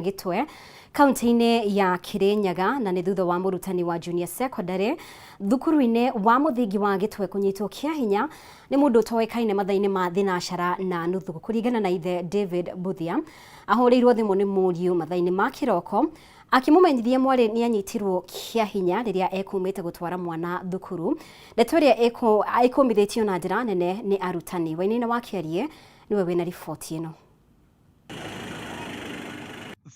Gĩtwe kaunti-inĩ ya Kirinyaga na nĩ thutha wa mũrutani wa junior secondary thukuru-inĩ wa mũthingi wa Gĩtwe kũnyitwo kĩa hinya nĩ mũndũ ũtoĩkaine mathaa-inĩ ma thinacara na nuthu. Kũringana na ithe David Mbuthia, ahũrĩirwo thimũ nĩ mũriũ mathaa-inĩ ma kĩroko akĩmũmenyithia mwarĩ nĩ anyitirwo kĩa hinya rĩrĩa ekumĩte gũtwara mwana thukuru. Ndeto ĩrĩa ĩkũmithĩtio na njĩra nene nĩ arutani. Wainaina wa Kĩarie nĩwe wĩna riboti ĩno.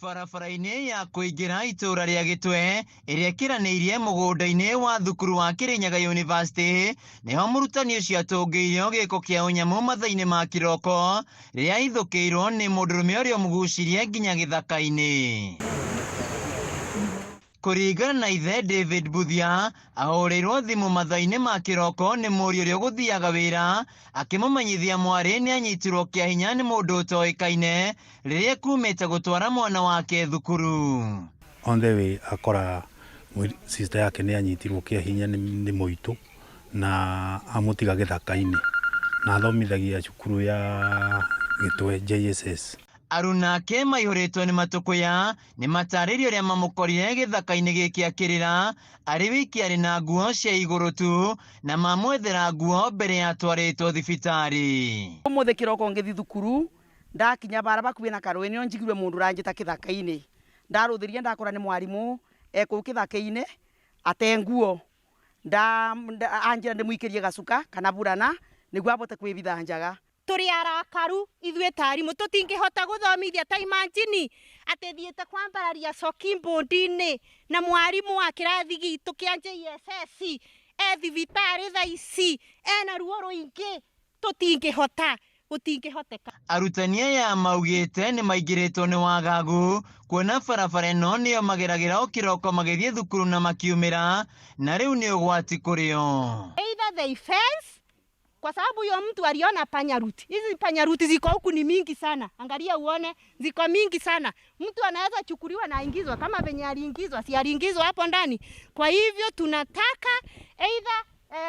Barabara-inĩ ya kũingĩra itũũra rĩa Gĩtwe ĩrĩa ĩkĩranĩirie mũgũnda-inĩ wa thukuru wa Kĩrĩnyaga University nĩho mũrutani ũcio atũngĩirio gĩko kĩa ũnyamũ mathaa-inĩ ma kĩroko rĩrĩa ahithũkĩirwo nĩ mũndũrũme ũrĩa ũmũgucirie nginya gĩthaka-inĩ. Kũringana na ithe David Mbuthia, ahũrĩirwo thimũ mathaa-inĩ ma kĩroko nĩ mũriũ ũrĩa ũgũthiaga wĩra akĩmũmenyithia mwarĩ nĩ anyitirwo kĩa hinya nĩ mũndũ ũtoĩkaine rĩrĩa ekumĩte gũtwara mwana wake thukuru. On the way akora sister yake nĩ anyitirwo kĩa hinya nĩ mũitũ na amũtiga gĩthaka-inĩ na athomithagia cukuru ya Gĩtwe JSS. Aruna ake maihũrĩtwo nĩ matũkũya nĩ matarĩirie ũrĩa mamũkorire gĩthaka-inĩ gĩkĩ akĩrĩra arĩ wiki arĩ na nguo cia igũrũ tu na mamwethera nguo mbere ya atwarĩtwo thibitarĩ. Ũmũthĩ kĩroko ngĩthi thukuru ndakinya bara bakuĩ na karũĩ nĩo njiguire mũndũ ũranjĩta kĩthaka-inĩ. Ndarũthĩria ndakora nĩ mwarimũ e kũu kĩthaka-inĩ ate nguo. Anjĩra ndĩmũikĩrie gacuka kana burana nĩguo abote kwĩbitha njaga. Tũrĩ arakaru ithuĩ ta arimũ tũtingĩhota gũthomithia ta imagine atĩ thiĩte kwambararia coki mbũndi-inĩ na mwarimũ wa kĩrathi gitũ kĩa JSS e thibitarĩ thaa ici ena ruo rũingĩ tũtingĩhota gũtingĩhoteka. Arutani aya maugĩte nĩ maingĩrĩtwo nĩ wagagu kuona barabara ĩno nĩyo mageragĩra o kĩroko magĩthiĩ thukuru na makiumĩra na rĩu nĩ ũgwati kũrĩ o. Either they fence kwa sababu huyo mtu aliona panya route. Hizi panya route ziko huku ni mingi sana. Angalia uone ziko mingi sana. Mtu anaweza chukuliwa na aingizwa kama venye aliingizwa, si aliingizwa hapo ndani. Kwa hivyo tunataka either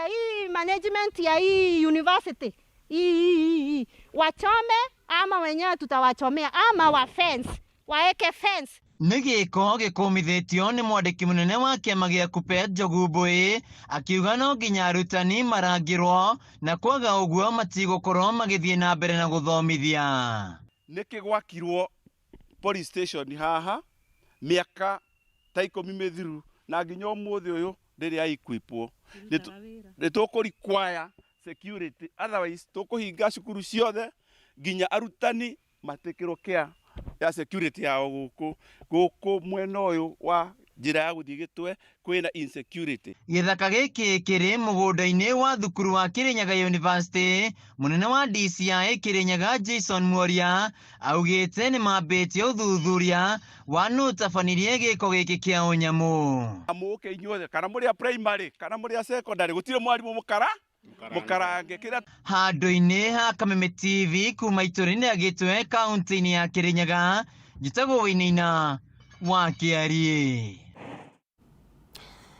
hii management ya hii university hii wachome ama wenyewe tutawachomea ama wa fence, waeke fence. Nĩ gĩko gĩkũmithĩtio nĩ mwandĩki mũnene wa kĩama gĩa KUPPET Njogu Mbui akiuga no nginya arutani marangĩrwo na kwaga ũguo matigũkorwo magĩthiĩ na mbere na gũthomithia. Nĩkĩ gwakirwo police station haha mĩaka ta 10 mĩthiru na nginya ũmũthĩ ũyũ ndĩrĩ ya equipwo? Nĩ tũkũ require security, otherwise tũkũhinga cukuru ciothe nginya arutani matikĩrwo care ya security yao. Gũkũ mwena ũyũ wa njĩra ya gũthiĩ Gĩtwe kwĩna insecurity. Gĩthaka gĩkĩ kĩrĩ mũgũnda-inĩ wa thukuru wa Kirinyaga University. Mũnene wa DCI Kirinyaga Jason Mworia augĩte nĩ mambĩtie ũthuthuria wa nũ ũtabanirie gĩko gĩkĩ kĩa ũnyamũ. Mũke inyuothe, kana mũrĩ a primary kana mũrĩ a secondary, gũtirĩ mwarimũ mũkara mũkarange kĩrĩa. Handũ-inĩ ha Kameme TV kuma itũra-inĩ rĩa Gĩtwe kaunti-inĩ ya Kirinyaga, njĩtagwo Wainaina wa Kĩariĩ.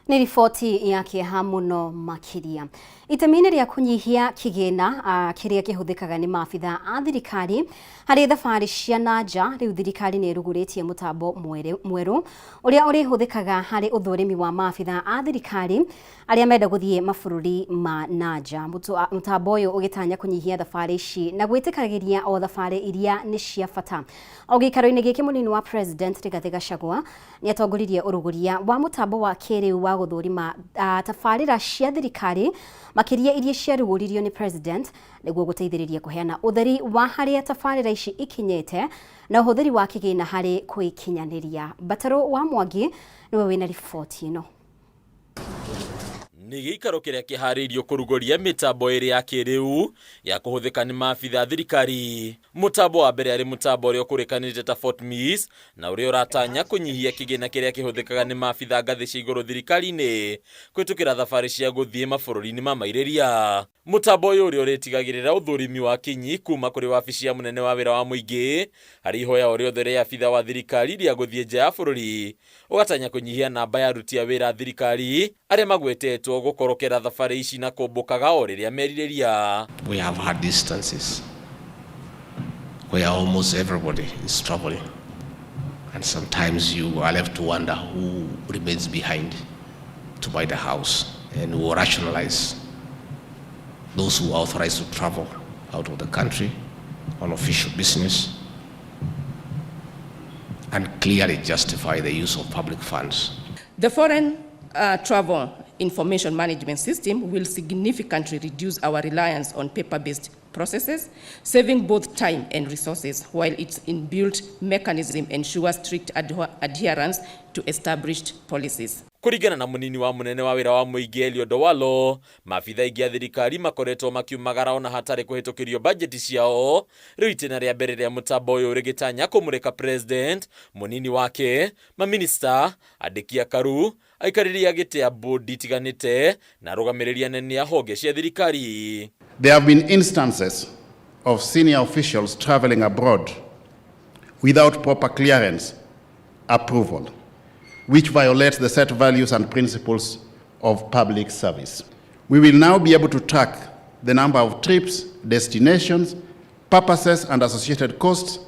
Nĩ riboti ya kĩeha mũno makĩria. Itemi-inĩ rĩa kũnyihia kĩgĩna kĩrĩa kĩhũthĩkaga nĩ maabitha a thirikari harĩ thabarĩ cia na nja, rĩu thirikari nĩ ĩrugũrĩtie mũtambo mwerũ ũrĩa ũrĩhũthĩkaga harĩ ũthũrimi wa maabitha a thirikari arĩa menda gũthiĩ mabũrũri ma na nja. Mũtambo ũyũ ũgĩtanya kũnyihia thabarĩ ici na gwĩtĩkagĩria o thabarĩ iria nĩ cia bata. O gĩikaro-inĩ gĩkĩ mũnini wa President Rigathĩ Gachagua nĩ atongoririe ũrugũria wa mũtambo wa kĩrĩu wa gũthũrima tabarĩra cia thirikari makĩria iria ciarugũririo nĩ President nĩguo gũteithĩrĩria kũheana ũtheri wa harĩa tabarĩra ici ikinyĩte na ũhũthĩri wa kĩgĩna harĩ kũikinyanĩria. Mbatarũ wa Mwangi nĩwe wĩna riboti ĩno. Nĩ gĩikaro kĩrĩa kĩharĩirio kũrugũria mĩtambo ĩrĩ ya kĩrĩu ya kũhũthĩka nĩ maabitha thirikari. Mũtambo wa mbere arĩ mũtambo ũrĩa ũkũrĩkanĩte ta Fort Miss na ũrĩa ũratanya kũnyihia kĩgĩna kĩrĩa kĩhũthĩkaga nĩ maabitha ngathĩ cia igũrũ thirikari-inĩ kũhĩtũkĩra thabarĩ cia gũthiĩ mabũrũri-inĩ ma mairĩria. Mũtambo ũyũ ũrĩa ũrĩtigagĩrĩra ũthũrimi wa kinyi kuma kũrĩ wabici ya mũnene wa wĩra wa mũingĩ harĩ ihoya o rĩothe rĩa abitha wa thirikari rĩa gũthiĩ nja ya bũrũri ũgatanya kũnyihia namba ya aruti a wĩra a thirikari arĩa magwetetwo gũkorokera thabarĩ ici na kũmbũkaga o rĩrĩa merirĩria. We have had instances where almost everybody is traveling. And sometimes you are left to wonder who remains behind to buy the house, and who will rationalize those who are authorized to travel out of the country on official business and clearly justify the use of public funds. The foreign travel information management system will significantly reduce our reliance on paper-based processes, saving both time and resources, while its inbuilt mechanism ensures strict adherence to established policies. Kũringana na mũnini wa mũnene wa wĩra wa mũingĩ Eliud Owalo, maabitha aingĩ a thirikari makoretwo makiumagara ona hatarĩ kũhĩtũkĩrio bajeti ciao. Rĩu itĩna rĩa mbere rĩa mũtambo ũyũ rĩgĩtanya kũmũrĩka president, mũnini wake, maminista, andĩki a karu, aikarĩri a gĩtĩ a bodi itiganĩte na arũgamĩrĩri anene a honge cia thirikari. There have been instances of senior officials traveling abroad without proper clearance approval, which violates the set values and principles of public service. We will now be able to track the number of trips, destinations, purposes, and associated costs,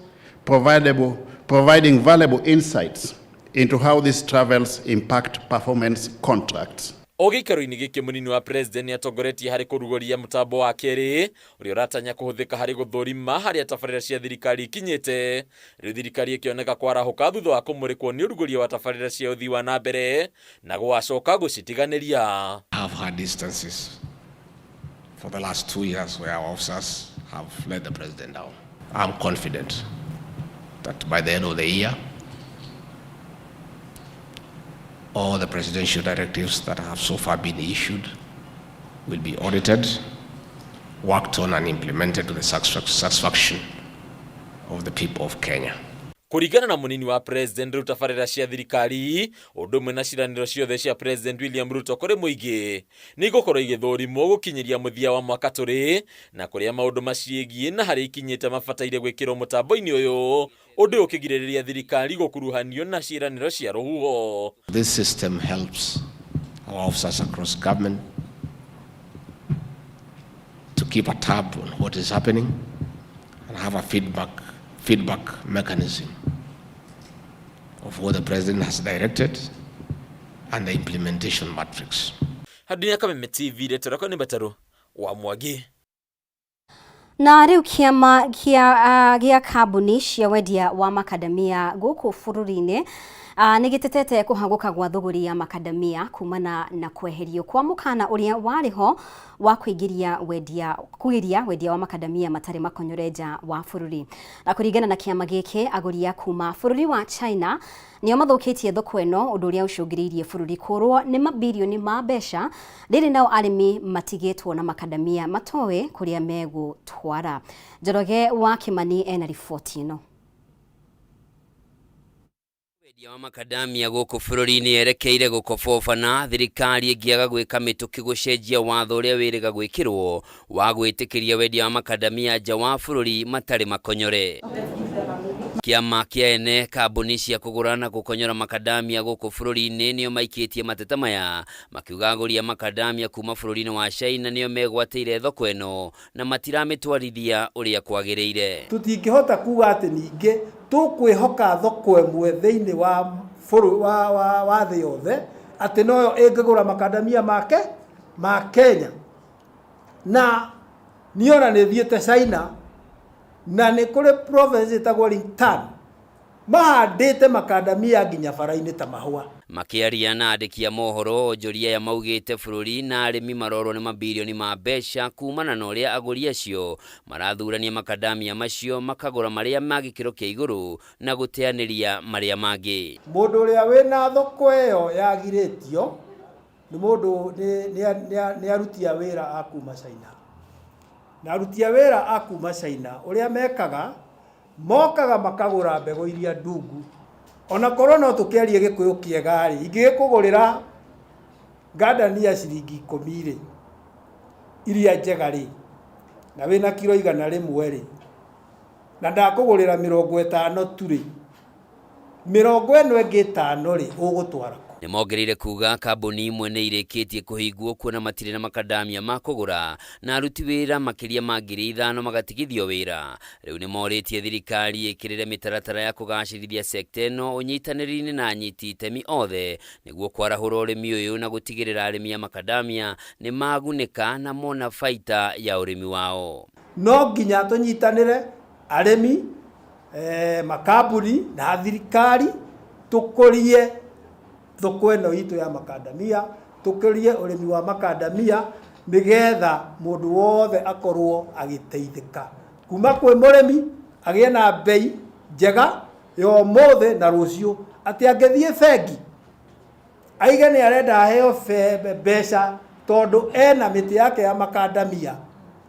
providing valuable insights into how these travels impact performance contracts. O gĩikaro-inĩ gĩkĩ mũnini wa president nĩ atongoretie harĩ kũrugũria mũtambo wa kerĩ ũrĩa ũratanya kũhũthĩka harĩ gũthũrima harĩa tabarĩra cia thirikari ikinyĩte. Rĩu thirikari ĩkĩoneka kwarahũka thutha wa kũmũrĩkwo nĩ ũrugũria wa tabarĩra cia ũthii wa na mbere na gũgacoka gũcitiganĩria. Have had instances for the last 2 years where our officers have let the president down. I'm confident that by the end of the year, all the presidential directives that have so far been issued will be audited, worked on and implemented to the satisfaction of the people of Kenya. Kũringana na mũnini wa president, rĩu tabarĩra cia thirikari ũndũ ũmwe na ciĩranĩro ciothe cia president William Ruto kũrĩ mũingĩ nĩ igũkorwo igĩthũrimwo gũkinyĩria mũthia wa mwaka tũrĩ na kũrĩa maũndũ maciĩgiĩ na harĩa ikinyĩte mabataire gwĩkĩrwo mũtambo-inĩ ũyũ, ũndũ ũyũ ũkĩgirĩrĩria thirikari gũkuruhanio na ciĩranĩro cia rũhuho. This system helps our officers across government to keep a tab on what is happening and have a feedback mechanism of what the president has directed and the implementation matrix. Hadinya Kameme TV, rĩtwa nĩ Mbataru wa Mwangi. Na rĩu kĩama gĩa kambuni cia wendia wa makadamia gũkũ bũrũri-inĩ nĩ gĩtetete kũhagũka gwa thũgũri ya makadamia kumana na kweherio kwa mũkana ũrĩa warĩ ho wa kũingĩria wendia kũgiria wendia wa makadamia matarĩ makonyore nja wa bũrũri. Na kũringana na kĩama gĩkĩ, agũri a kuma bũrũri wa China nĩo mathũkĩtie thoko ĩno, ũndũ ũrĩa ũcũngĩrĩirie bũrũri kũrwo nĩ mabirioni ma mbeca, rĩrĩ nao arĩmi matigĩtwo na makadamia matoĩ kũrĩa megũtwara. Njoroge wa Kimani ena riboti ĩno. Wendia wa makadamia gũkũ bũrũri-inĩ yerekeire gũkobobana, thirikari ĩngĩaga gwĩka mĩtũkĩ gũcenjia watho ũrĩa wĩrĩga gwĩkĩrwo wa gwĩtĩkĩria wendia wa makadamia nja wa bũrũri matarĩ makonyore. Kĩama kĩa ene kambuni cia kũgũra na gũkonyora makadamia gũkũ bũrũri-inĩ nĩo maikĩtie mateta maya, makiuga agũri a makadamia kuma bũrũri-inĩ wa China nĩo megwatĩire thoko ĩno na matiramĩtwarithia ũrĩa kwagĩrĩire. Tũtingĩhota kuga atĩ ningĩ tũkwĩhoka thoko ĩmwe thĩinĩ wa bũrũri wa thĩ yothe atĩ noyo ĩngĩgũra makadamia make ma Kenya, na niĩ ona nĩ thiĩte China na nĩ kũrĩ province ĩtagwo Lingtan mahandĩte makadamia nginya bara-inĩ ta mahũa. Makĩaria na andĩki a mohoro, onjoria aya maugĩte bũrũri na arĩmi marorwo nĩ mabirioni ma mbeca kumana na ũrĩa agũri acio marathurania makadamia macio makagũra marĩa ma gĩkĩro kĩa igũrũ na gũteanĩria marĩa mangĩ. Mũndũ ũrĩa wĩna thoko ĩyo yagirĩtio nĩ mũndũ nĩ aruti a wĩra a kuma China. Na aruti a wĩra a kuma China ũrĩa mekaga, mokaga makagũra mbegũ iria ndungu. Ona korwo no tũkĩarie gĩkũyũ kĩega rĩ, ingĩgĩkũgũrĩra ngandania ciringi 10 rĩ, iria njega rĩ, na wĩna kiro 100 rĩ, na ndakũgũrĩra 50 tu rĩ, 45 ĩngĩ 5 rĩ, ũgũtwara kũ? Nĩ mongereire kuga kambuni imwe nĩ irĩkĩtie kũhingwo kuona matirĩ na makadamia ma kũgũra na aruti wĩra makĩria ma 5,000 magatigithio wĩra. Rĩu nĩ morĩtie thirikari ĩkĩrĩre mĩtaratara ya kũgacĩrithia sekta ĩno ũnyitanĩri-inĩ na anyiti itemi othe nĩguo kwarahũra ũrĩmi ũyũ na gũtigĩrĩra arĩmi a makadamia nĩ magunĩka na mona baita ya ũrĩmi wao. No nginya tũnyitanĩre arĩmi, makambuni na thirikari tũkũrie thoko ĩno itũ ya makandamia, tũkũrie ũrĩmi wa makandamia nĩgetha mũndũ wothe akorwo agĩteithĩka kuma kwĩ mũrĩmi agĩe na bei njega ya ũmũthĩ na rũciũ, atĩ angĩthiĩ bengi aige nĩ arenda aheo mbeca tondũ ena mĩtĩ yake ya makandamia,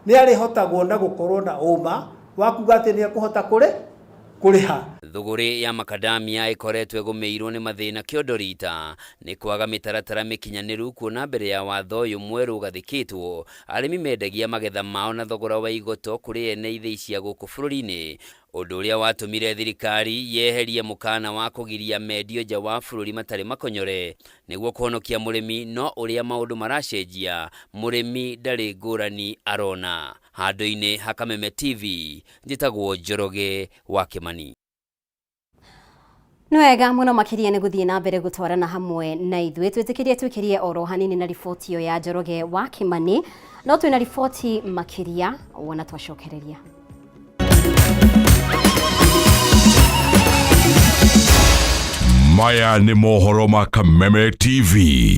nĩ arĩhotagwo na gũkorwo na ũma wa kuga atĩ nĩ ekũhota kũrĩha. Thũgũrĩ ya makadamia ĩkoretwo ĩgũmĩirwo nĩ mathĩna kĩondo rita nĩ kwaga mĩtaratara mĩkinyanĩru kuona mbere ya watho ũyũ mwerũ ũgathĩkĩtwo arĩmi mendagia magetha mao na thogora wa igoto kũrĩ ene ithĩi cia gũkũ bũrũri-inĩ, ũndũ ũrĩa watũmire thirikari yeherie mũkana wa kũgiria mendio nja wa bũrũri matarĩ makonyore nĩguo kũhonokia mũrĩmi, no ũrĩa maũndũ maracenjia mũrĩmi ndarĩ ngũrani arona. Handũ-inĩ ha Kameme TV njĩtagwo Njoroge wa Kĩmani. Nĩ wega mũno makĩria nĩ gũthiĩ na mbere gũtwarana hamwe na ithuĩ. Twĩtĩkĩrie twĩkĩrie oro hanini na riboti ĩyo ya Njoroge wa Kĩmani, no twĩna riboti makĩria wona twacokereria. Maya nĩ mohoro ma Kameme TV.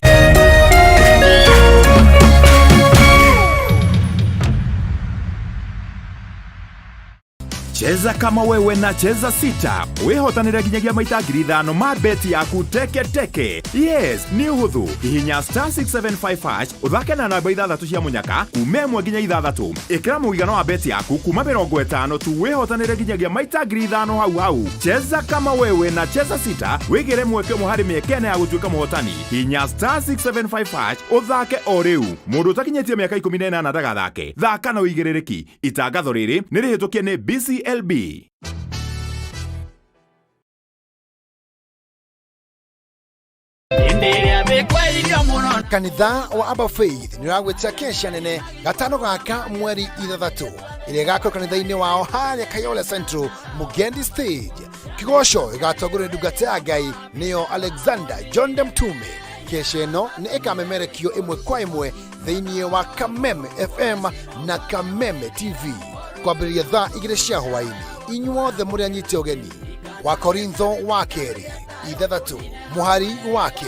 Cheza kama wewe na Cheza Sita wihotanire nginyagia maita 5,000 ma beti yaku teke teke. Yes, nĩ ũhũthũ. Hihinya star 675 hash ũthake na namba ithathatũ cia mũnyaka kuma 1 nginya 6. Ĩkĩra mũigana wa beti yaku kuma 50 tu wihotanire nginyagia maita 5,000 hau hau. Cheza kama wewe na Cheza Sita wĩgĩre mweke ũmwe harĩ mĩeke ĩna ya gũtuĩka mũhotani. Hihinya star 675 hash ũthake o rĩu. Mũndũ ũtakinyĩtie mĩaka 18 ndagathake. Thaka na ũigĩrĩrĩki. Itangatho rĩrĩ nĩ rĩhĩtũkie nĩ BCLB. Kanitha wa Abba Faith nĩ ũragwĩtia kesha nene gatano gaka mweri 6 ĩrĩa ĩgakorwo kanitha-inĩ wao harĩa Kayole Central Mugendi Stage. Kĩgoco ĩgatongorio nĩ ndungata ya Ngai nĩyo Alexander John de Mtume. Kesha ĩno nĩ ĩkamemerekio ĩmwe kwa ĩmwe thĩinĩ wa Kameme FM na Kameme TV kwambĩrĩria thaa 2 cia hwaĩ-inĩ. Inyuothe mũrĩ anyite ũgeni. Wa Korintho wa kerĩ 6 mũhari wa 2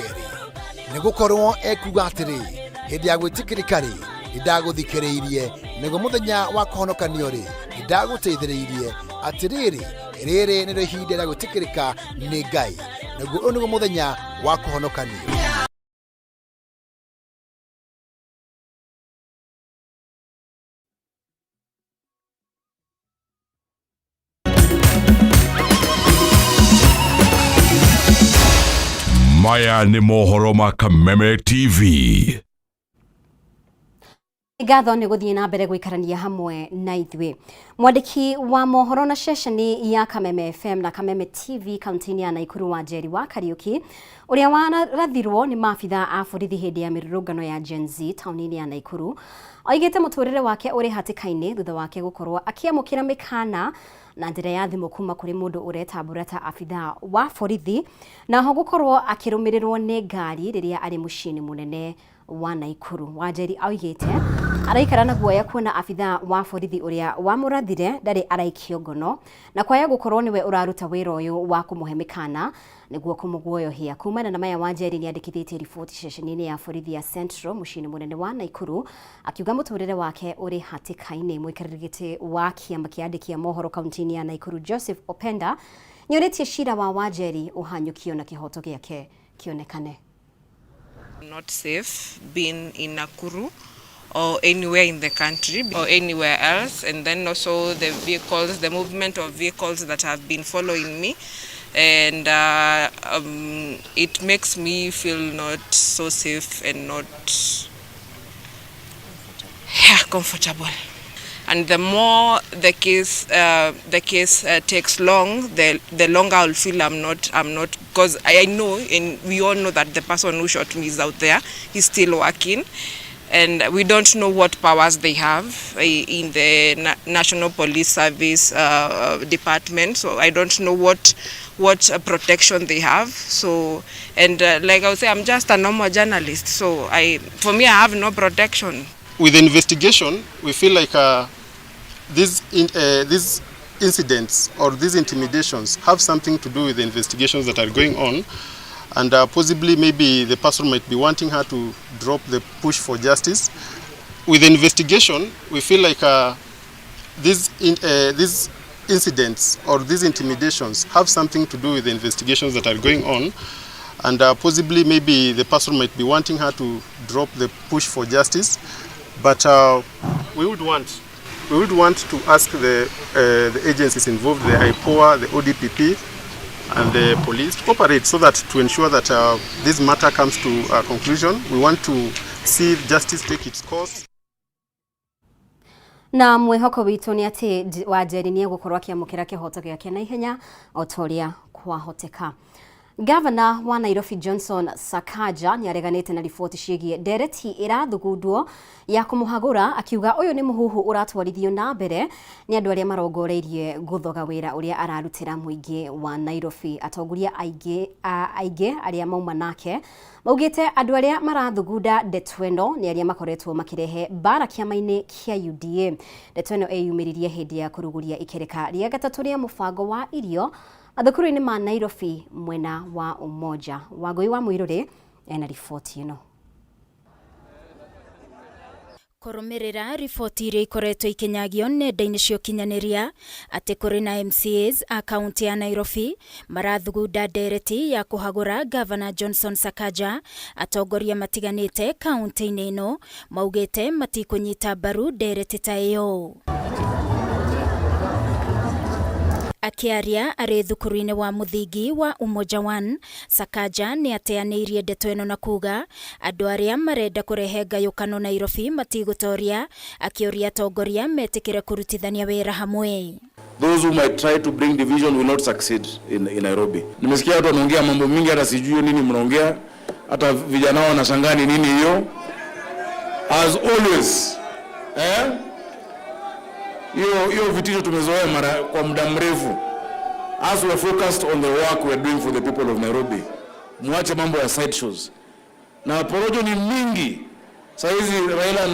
nĩ gũkorwo ekuga atĩrĩ, hĩndĩ ya gwĩtĩkĩrĩka rĩ nĩndagũthikĩrĩirie, nĩguo mũthenya wa kũhonokanio rĩ nĩndagũteithĩrĩirie. Atĩrĩrĩ, rĩrĩ nĩrĩo ihinda rĩa gwĩtĩkĩrĩka nĩ Ngai, naguo ũyũ nĩguo mũthenya wa kũhonokanio. Maya nĩ mohoro ma Kameme TV. Ngatho nĩ gũthiĩ na mbere gũikarania hamwe na ithuĩ. Mwandĩki wa mohoro na ceceni ya Kameme FM na Kameme TV kaunti-inĩ ya Naikuru wa Njeri wa Kariuki ũrĩa warathirwo nĩ maabitha a borithi hĩndĩ ya mĩrũrũngano ya Gen Z taũni-inĩ ya Naikuru oigĩte mũtũrĩre wake ũrĩ hatĩka-inĩ thutha wake gũkorwo akĩamũkĩra mĩkana na njĩra ya thimũ kuma kũrĩ mũndũ ũretambũra ta abithaa wa borithi na ho gũkorwo akĩrũmĩrĩrwo nĩ ngari rĩrĩa arĩ mũciĩ-inĩ mũnene wa Naikuru. Wanjeri oigĩte araikara na guoya kuona abithaa wa borithi ũrĩa wamũrathire ndarĩ araikio ngono na kwaya gũkorwo nĩwe ũraruta wĩra ũyũ wa kũmũhe mĩkana nĩguo kũmũguoyohia. Kumana na maya, Wanjeri nĩandĩkithĩtie riboti ceceni-inĩ ya borithi ya Central mũciĩ-inĩ mũnene wa Naikuru akiuga mũtũrĩre wake ũrĩ hatĩka-inĩ. Mũikarĩri gĩtĩ wa kĩama kĩa andĩki a mohoro kaunti-inĩ ya Naikuru Joseph Openda nĩorĩtie cira wa Wanjeri ũhanyũkio na kĩhoto gĩake kĩonekane. Not safe being in Nakuru or anywhere in the country or anywhere else, and then also the vehicles, the movement of vehicles that have been following me, and it makes me feel not so safe and not comfortable. And the more the case takes long, the longer I'll feel I'm not because I know, and we all know, that the person who shot me is out there. He's still working, and we don't know what powers they have in the National Police Service department. So I don't know what protection they have. So, and like I would say, I'm just a normal journalist. So I for me, I have no protection. With the investigation, we feel like these incidents or these intimidations have something to do with the investigations that are going on, and possibly maybe the person might be wanting her to drop the push for justice. With the investigation, we feel like these incidents or these intimidations have something to do with the investigations that are going on, and possibly maybe the person might be wanting her to drop the push for justice. But we would want to ask the agencies involved, the IPOA, the ODPP, and the police to cooperate so that to ensure that this matter comes to a conclusion. We want to see justice take its course. Na mwĩhoko witũ nĩ atĩ Wanjeri nĩ egũkorwo akĩamũkĩra kĩhoto gĩake na ihenya o ta ũrĩa kwahoteka. Gavana wa Nairobi Johnson Sakaja nĩ areganĩte na riboti ciĩgiĩ ndereti ĩrathugundwo ya kũmũhagũra, akiuga ũyũ nĩ mũhuhu ũratwarithio na mbere nĩ andũ arĩa marongoreirie gũthoga wĩra ũrĩa ararutĩra mũingĩ wa Nairobi. Atongoria aingĩ aingĩ arĩa mauma nake maugĩte andũ arĩa marathugunda ndeto ĩno nĩ arĩa makoretwo makĩrehe mbara kĩama-inĩ kĩa UDA. Ndeto ĩno ĩyumĩririe hĩndĩ ya kũrugũria ikereka rĩa gatatũ rĩa mũbango wa irio mathukuru-inĩ ma Nairobi mwena wa Umoja. Wangũi wa Mũirũrĩ ena riboti ĩno. Kũrũmĩrĩra riboti iria ikoretwo ikinyagio nenda-inĩ cia ũkinyanĩria atĩ kũrĩ na MCAs a kaunti ya Nairobi marathugunda ndereti ya kũhagũra Gavana Johnson Sakaja, atongoria matiganĩte kaunti-inĩ ĩno maugĩte matikũnyita mbaru ndereti ta ĩyo. Akĩaria arĩ thukuru-inĩ wa mũthingi wa Umoja One, Sakaja nĩ ateanĩirie ndeto ĩno na kuga andũ arĩa marenda kũrehe ngayũkano Nairobi matigũtoria, akĩũria atongoria metĩkĩre kũrutithania wĩra hamwe. Those who might try to bring division will not succeed in Nairobi. Nimesikia watu wanaongea mambo mingi, hata sijui nini mnaongea, hata vijana wao wanashangaa ni nini hiyo. As always, eh? Hiyo hiyo vitisho tumezoea mara kwa muda mrefu. As we are focused on the work we are doing for the people of Nairobi. Muache mambo ya side shows. Na porojo ni mingi. Saa hizi Raila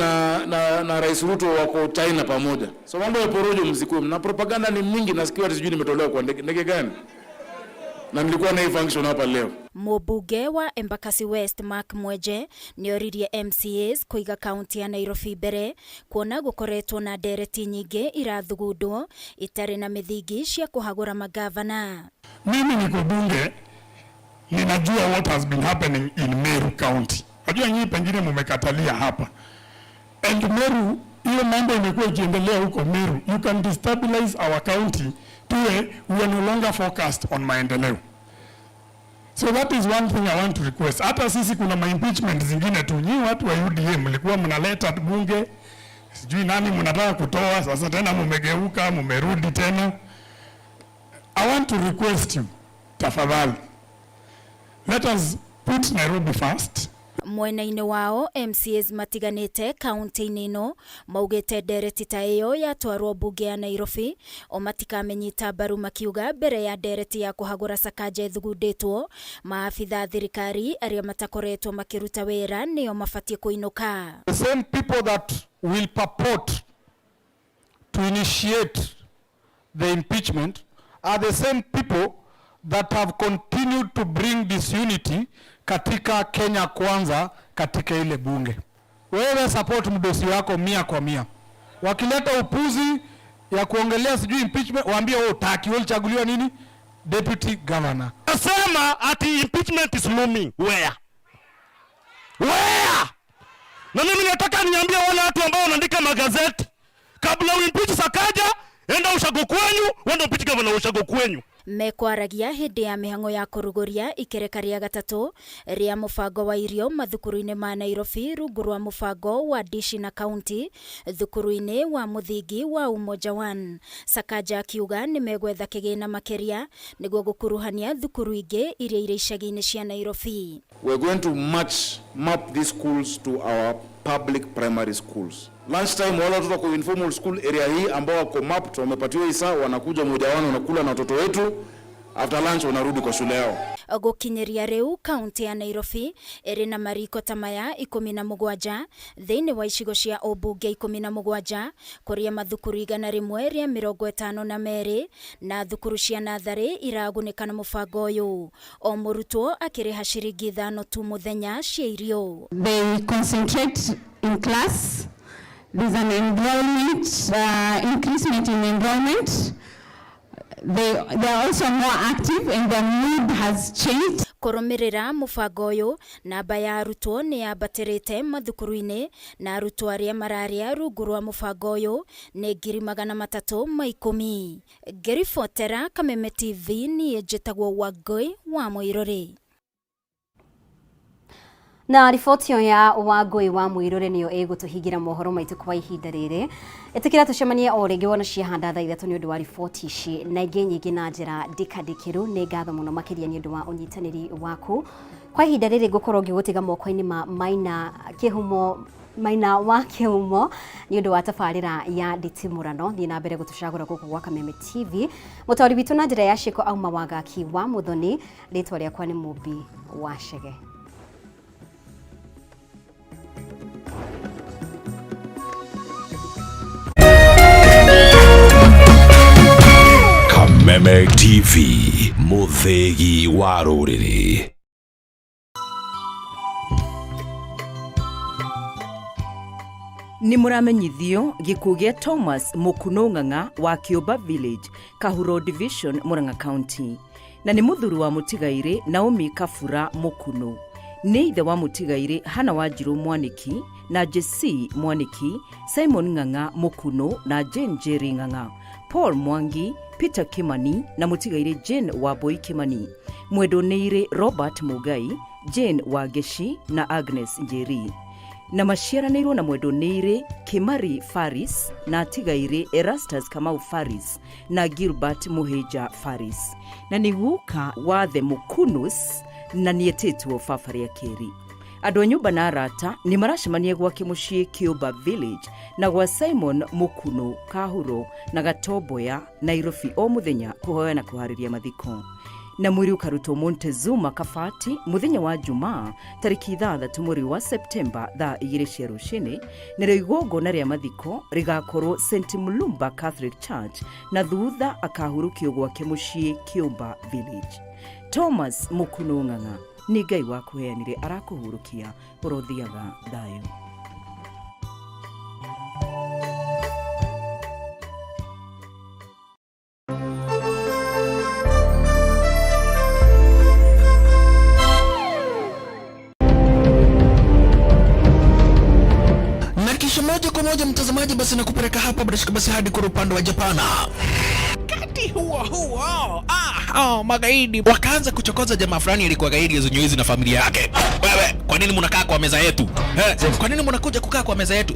na Rais Ruto wako China pamoja. So mambo ya porojo msikuwe. Na propaganda ni mingi, nasikia hata sijui nimetolewa kwa ndege, ndege gani? Na nilikuwa na hii function hapa leo. Mũmbunge wa Embakasi West Mark Mwenje nĩ oririe MCAs kũiga kaunti ya Nairobi mbere, kuona gũkoretwo na ndereti nyingĩ irathugundwo itarĩ na mĩthingi cia kũhagũra magavana. Mimi niko bunge, ninajua what has been happening in Meru County. Najua nyinyi pengine mumekatalia hapa. And Meru, hiyo mambo imekuwa ikiendelea huko Meru. You can destabilize our county tuwe we are no longer focused on maendeleo. So that is one thing I want to request. Hata sisi kuna ma impeachment zingine tu. Nyinyi watu wa UDA mlikuwa mnaleta bunge, sijui nani mnataka kutoa, sasa tena mumegeuka, mumerudi tena. I want to request you, tafadhali, let us put Nairobi first. Mwena-inĩ wao, MCAs matiganĩte kaunti-inĩ ĩno maugĩte ndereti ta ĩyo yatwarwo mbunge ya Nairobi o matikamĩnyita mbaru, makiuga mbere ya ndereti ya kũhagũra Sakaja ĩthugundĩtwo, maabitha thirikari arĩa matakoretwo makĩruta wĩra nĩo mabatiĩ kũinũka. The same people that will purport to initiate the impeachment are the same people that have continued to bring disunity katika Kenya Kwanza, katika ile bunge. Wewe support mdosi wako 100 kwa 100. Wakileta upuzi ya kuongelea sijui impeachment, waambie wewe utaki, wewe ulichaguliwa nini? Deputy governor. Nasema ati impeachment is looming. Where? Where? Na mimi nataka niambie wale watu ambao wanaandika magazeti, kabla uimpeach Sakaja, enda ushago kwenyu, uende impeach governor ushago kwenyu. Mekwaragia hĩndĩ ya mĩhang'o ya kũrugũria ikereka rĩa gatatũ rĩa mũbango wa irio mathukuru-inĩ ma Nairobi rungu rwa mũbango wa Dishi na County thukuru-inĩ wa mũthingi wa Umoja One. Sakaja akiuga nĩ megwetha kĩgĩna makĩria nĩguo gũkuruhania thukuru ingĩ iria irĩ icagi-inĩ cia Nairobi. We're going to map these schools to our public primary schools. Lunchtime wale watoto wako informal school area hii ambao wako mapped wamepatiwa hii saa, wanakuja moja wao wanakula na watoto wetu, after lunch wanarudi kwa shule yao. Gũkinyĩria rĩu kaunti ya Nairobi ĩrĩ na mariko ta maya 17 thĩinĩ wa icigo cia ũmbunge 17 kũrĩa mathukuru 152 na thukuru cia natharĩ iragunĩka na mũbango ũyũ. O mũrutwo akĩrĩha ciringi 5 tu mũthenya cia irio. They concentrate in class. There's an enrollment, increasement in enrollment. They are also more active and their mood has changed. Kũrũmĩrĩra mũbango ũyũ, namba ya arutwo nĩ yambatĩrĩte mathukuru-inĩ na arutwo arĩa mararĩa rungu rwa mũbango ũyũ nĩ 310,000. Ngĩribotera Kameme TV niĩ njĩtagwo Wangũi wa Mũirũrĩ. Na riboti ya Wangũi wa Mũirũrĩ nĩyo ĩgũtũhingĩra mohoro maitũ kwa ihinda rĩrĩ. Ĩtĩkĩra tũcemanie o rĩngĩ wona ciahanda thaa 3 nĩ ũndũ wa riboti ici na ingĩ nyingĩ na njĩra ndikandĩkĩru. Nĩ ngatho mũno makĩria nĩ ũndũ wa ũnyitanĩri waku. Kwa ihinda rĩrĩ ngũkorwo ngĩgũtiga moko-inĩ ma Maina Kĩhumo, Maina wa Kĩhumo nĩ ũndũ wa tabarĩra ya Nditimũrano. Thiĩ na mbere gũtũcagũra gũkũ gwa Kameme TV. Mũtaũri witũ na njĩra ya ciĩko auma Wangaki wa Mũthoni, rĩtwa rĩakwa nĩ Mũmbi wa Chege. Kameme TV, mũthĩgi wa rũrĩrĩ. Nĩ mũramenyithio gĩkuũ gĩa Thomas Mũkuno Ng'ang'a wa Kĩũmba Village, Kahuro Division, Murang'a County. Na nĩ mũthuri wa mũtigairĩ Naomi Kabura Mũkuno. Nĩ ithe wa mũtigairĩ Hana Wanjirũ Mwaniki na Jesse Mwaniki, Simon Ng'ang'a Mũkuno na Jane Jerry Ng'ang'a, Paul Mwangi, Peter Kimani na mũtigairĩ Jane Wambui Kimani. Mwendwo nĩ Robert Mugai, Jane Wangeshi na Agnes Njeri. Na maciaranĩirwo na mwendwo nĩ Kimari Faris na atigairĩ Erastus Kamau Faris na Gilbert Muhĩnja Faris. Na nĩ guka wa the Mũkunus na nĩetĩtwo baba rĩa kerĩ. Andũ a nyũmba na arata nĩ maracemania gwake mũciĩ Kĩũmba Village na gwa Simon Mũkuno Kahuro na Gatomboya Nairobi o mũthenya kũhoya na kũharĩria mathiko. Na mwĩrĩ ũkarutwo Montezuma Kabati mũthenya wa Jumaa tarĩki 6 mweri wa Septemba thaa 2 cia rũcinĩ, narĩo igongona rĩa mathiko rĩgakorwo St Mulumba Catholic Church na thutha akahurũkio gwake mũciĩ Kĩũmba Village. Thomas Mũkuno Ng'ang'a, nĩ Ngai wakũheanire arakũhurũkia ũrothiaga thayũ. Na kisha moja kwa moja mtazamaji, basi nakupeleka hapa bila shaka basi hadi kwa upande wa Japana. Wakati huo huo, magaidi wakaanza kuchokoza jamaa fulani alikuwa gaidi ya hizi na familia yake. Wewe, kwa nini mnakaa kwa meza yetu? Kwa nini mnakuja kukaa kwa meza yetu?